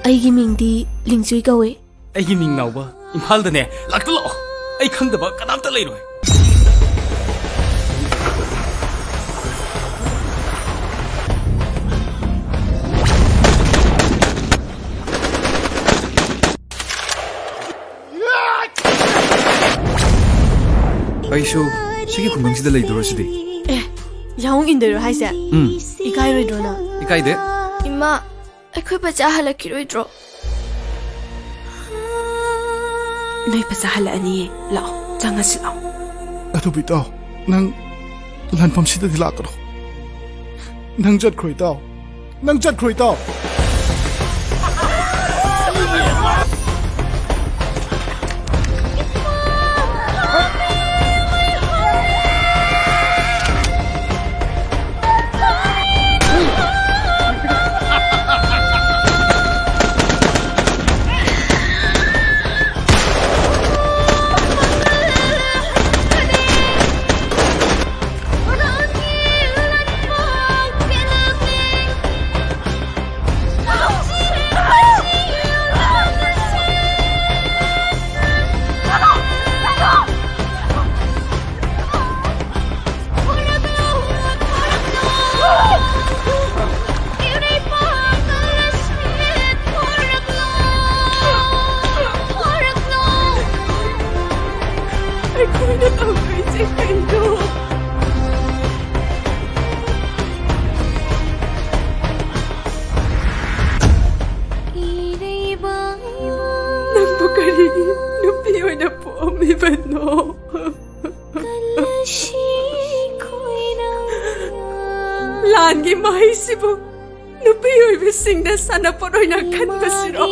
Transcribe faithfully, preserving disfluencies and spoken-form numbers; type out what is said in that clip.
ꯑꯩꯒꯤ ꯃꯤꯡꯗꯤ ꯂꯤꯡꯆꯨꯏ ꯀꯧꯏ꯫ ꯑꯩꯒꯤ ꯃꯤꯡ ꯅꯥꯎꯕ꯫ ꯏꯝꯐꯥꯜꯗꯅꯦ, ꯂꯥꯛꯇ ꯂꯥꯛꯑꯣ꯫ ꯑꯩ ꯈꯪꯗꯕ ꯀꯅꯥꯝꯇ ꯂꯩꯔꯣꯏ꯫ ꯑꯩꯁꯨ ꯁꯤꯒꯤ ꯈꯨꯡꯒꯪꯁꯤꯗ ꯂꯩꯗꯣꯔꯣ ꯁꯤꯗꯤ? ꯑꯦ, ꯌꯥꯍꯣꯡ ꯏꯟꯗꯣꯏꯔꯣ ꯍꯥꯏꯁꯦ? ꯎꯝ꯫ ꯏꯀꯥꯏꯔꯣꯏꯗ꯭ꯔꯣ ꯅꯪ? ꯏꯀꯥꯏꯗꯦ꯫ ꯏꯃꯥ, ꯑꯩꯈꯣꯏ ꯄꯆꯥ ꯍꯜꯂꯛꯈꯤꯔꯣꯏꯗ꯭ꯔꯣ? ꯅꯣꯏ ꯄꯆꯥ ꯍꯜꯂꯛꯑꯅꯤꯌꯦ꯫ ꯂꯥꯛꯑꯣ, ꯆꯪꯉꯁꯤ ꯂꯥꯛꯑꯣ꯫ ꯑꯗꯨꯕꯨ ꯏꯇꯥꯎ, ꯅꯪ ꯂꯥꯟꯐꯝꯁꯤꯗꯗꯤ ꯂꯥꯛꯀꯅꯨ꯫ ꯅꯪ ꯆꯠꯈ꯭ꯔꯣ ꯏꯇꯥꯎ꯫ ꯅꯪ ꯆꯠꯈ꯭ꯔꯣ ꯏꯇꯥꯎ꯫ ꯑꯩꯈꯣꯏꯅ ꯇꯧꯗꯣꯏꯁꯦ ꯀꯩꯅꯣ? ꯅꯪꯕꯨ ꯀꯔꯤꯒꯤ ꯅꯨꯄꯤ ꯑꯣꯏꯅ ꯄꯣꯛꯑꯝꯃꯤꯕꯅꯣ? ꯂꯥꯟꯒꯤ ꯃꯍꯩꯁꯤꯕꯨ ꯅꯨꯄꯤ ꯑꯣꯏꯕꯁꯤꯡꯅ ꯁꯥꯟꯅꯄꯣꯠ ꯑꯣꯏꯅ ꯈꯟꯕꯁꯤꯔꯣ?